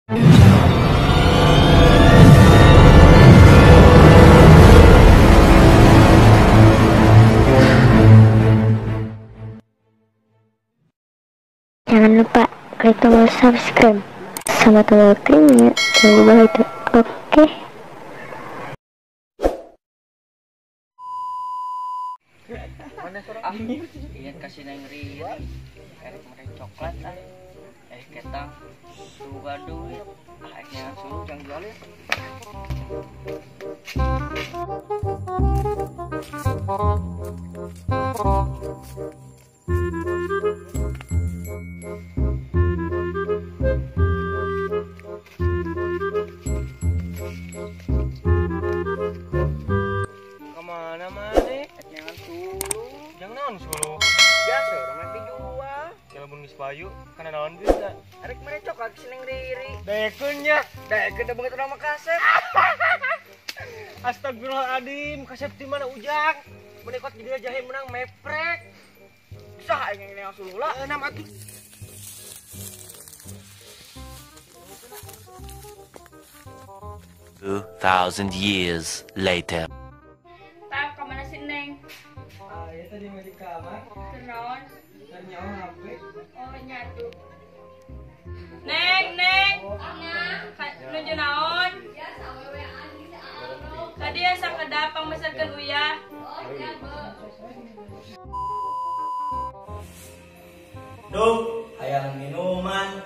Jangan lupa klik tombol subscribe sama tombol loncengnya dan di bawah itu. Oke. Ah, iya kasih Neng Riri, erek merek coklat ah, ketang, tuh duit, ah jangan suruh jangan jual ya. Kemana mana? Jangan suluh. Jangan naon suluh. Biasa orang main dijual. Ya lamun geus payu, kana naon bisa. Arek mere coklat si Neng Riri. Daekeun nya. Daekeun da beungeut urang mah kasep. Astagfirullahaladzim, kasep di mana ujang? Menekot di dia jahe menang meprek. Sah aing yang suluh lah. Enam atuh. 2000 years later. Tah, kemana si Neng? Ah, ya tadi mau di kamar. Kenaon? Nyawa HP. Oh, nyatu. Neng, Neng. Nuju naon? Tadi asa kedap pangmeserkeun uyah. Duh, hayang minuman.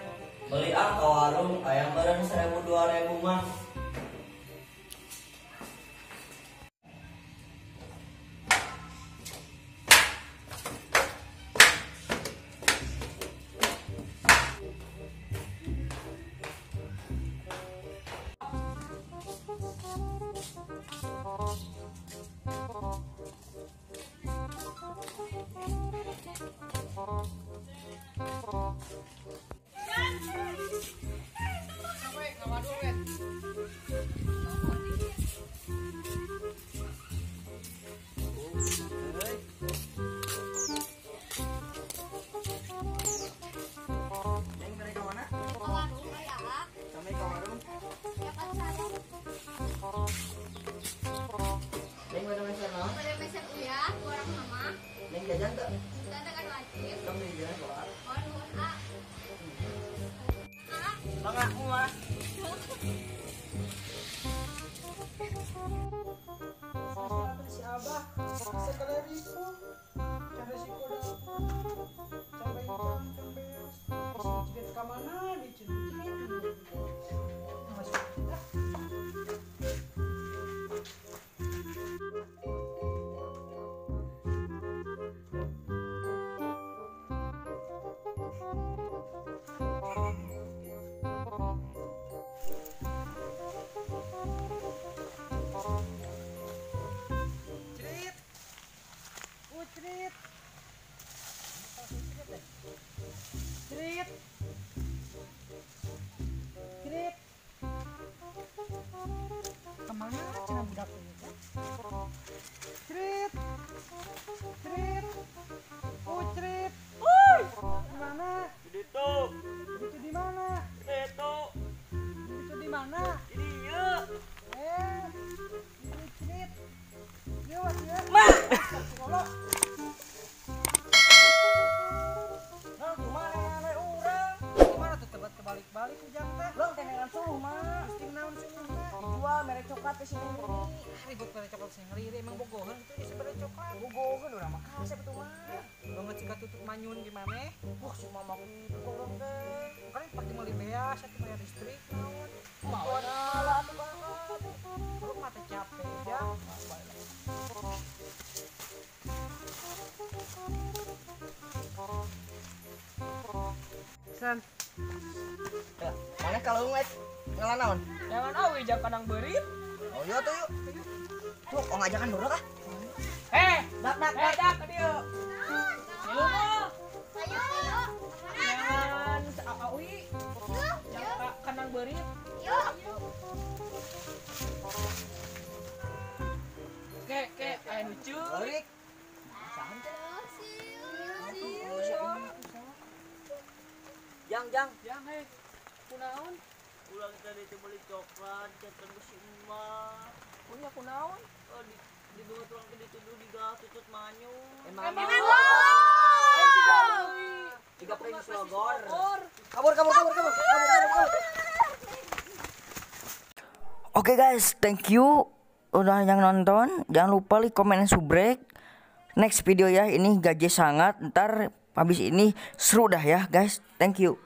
Beli ah ke warung, hayang meureun 1000 2000 mah. Neng mereka mana? Ke warung ya. Sampai ke warung. Ya kan saya. Neng mana meser naon? Pada meser uyah, kurang mama. Neng jajan tuh? Tante kan wajib. Kamu jajan keluar. Oh, nuhun A. A. Bang aku mah. Si Abah segala ribu cara si koda sampai jam sampai si ke mana dicuri masuk kita. Cerit. Cerit. Cerit. Kemana cenah budak ini teh? Cerit. Cerit. Oh, cerit. Oi. Di mana? Di ditu. Di di mana? Di ditu. Di ditu di mana? Di dieu. Cerit. Ieu ya. Mah. Nah, gimana urang? Gimana tuh tebat kebalik-balik ujang teh? Urang teh neangan suluh mah. Gusti naon suluh mah? Dijual merek coklat teh si Neng Riri. Ribut merek coklat si Neng Riri emang bogoheun kitu geus merek coklat. Bogoheun urang mah kasep atuh mah. Banget sih tutup manyun gimana? Wah, si mama kitu kok urang teh. Kan pake meuli beas atuh bayar listrik naon. Mau lah atuh banget. Lu mata capek ya. San. Ya, mana kalau ngek ngalah naon? Jangan awi jang kadang beurit. Oh iya tuh yuk. Tuh, oh ngajakan dulu kah? Dak dak dak dak ke dieu. Milu mah. Ayo, ayo. Jangan awi. Jang kandang beurit. Yuk. Ke ke aya lucu. Beurit. Jang jang. Jang heh. Kunaon? Tadi itu beli coklat, catkan ku si emak. Punya kunaon? Oh, di dua tulang teh dituduh diga tutut manyun. Emang. Tiga pring slogor. Kabur kabur kabur kabur kabur kabur. Kabur. Oke guys, thank you udah yang nonton. Jangan lupa like, comment, dan subrek. Next video ya, ini gaje sangat. Ntar habis ini seru dah ya guys. Thank you.